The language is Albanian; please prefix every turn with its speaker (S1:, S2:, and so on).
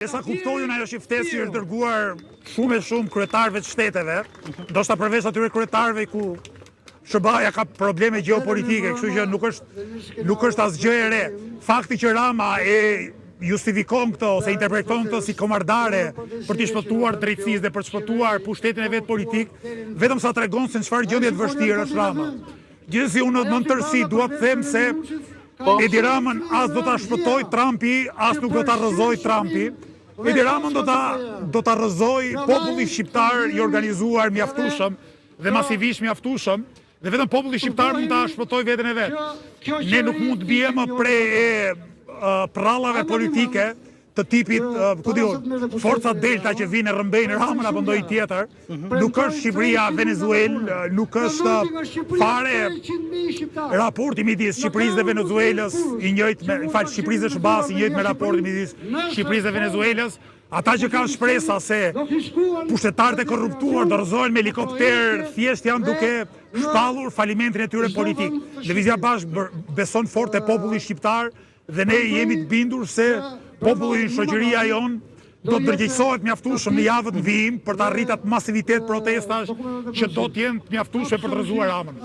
S1: E sa kuptoj unë ajo është një ftesë që është dërguar shumë e shumë kryetarëve të shteteve, ndoshta përveç atyre kryetarëve ku SHBA-ja ka probleme gjeopolitike, kështu që nuk është nuk është asgjë e re. Fakti që Rama e justifikon këtë ose interpreton këtë si komardare për t'i shpëtuar drejtësisë dhe për të shpëtuar pushtetin e vet politik, vetëm sa tregon se në çfarë gjendje të vështirë është Rama. Gjithsesi unë në tërësi dua të them se Edi Ramën as do ta shpëtojë Trumpi, as nuk do ta rrëzojë Trumpi. Edi Ramën do ta do ta rrëzojë populli shqiptar i organizuar mjaftueshëm dhe masivisht mjaftueshëm dhe vetëm populli shqiptar mund ta shpëtojë veten e vet. Ne nuk mund të biem pre e prrallave politike të tipit, ku di unë, forca delta që vijnë e rrëmbejnë Ramën apo ndonjë tjetër, mhm. nuk është Shqipëria Venezuelë, nuk është fare raporti midis Shqipërisë dhe Venezuelës i njëjtë me, fal, Shqipërisë dhe SHBA-së i njëjtë me raportin midis Shqipërisë dhe Venezuelës, ata që kanë shpresa se pushtetarët e korruptuar do rrëzohen me helikopter, thjesht janë duke shpallur falimentin e tyre politik. Lëvizja Bashkë beson fort te populli shqiptar, Dhe ne jemi të bindur se populli ynë, shoqëria jonë, do të ndërgjegjësohet mjaftueshëm në javët në vijim për të arritur atë masivitet protestash që do të jenë të mjaftueshme për të rrëzuar Ramën.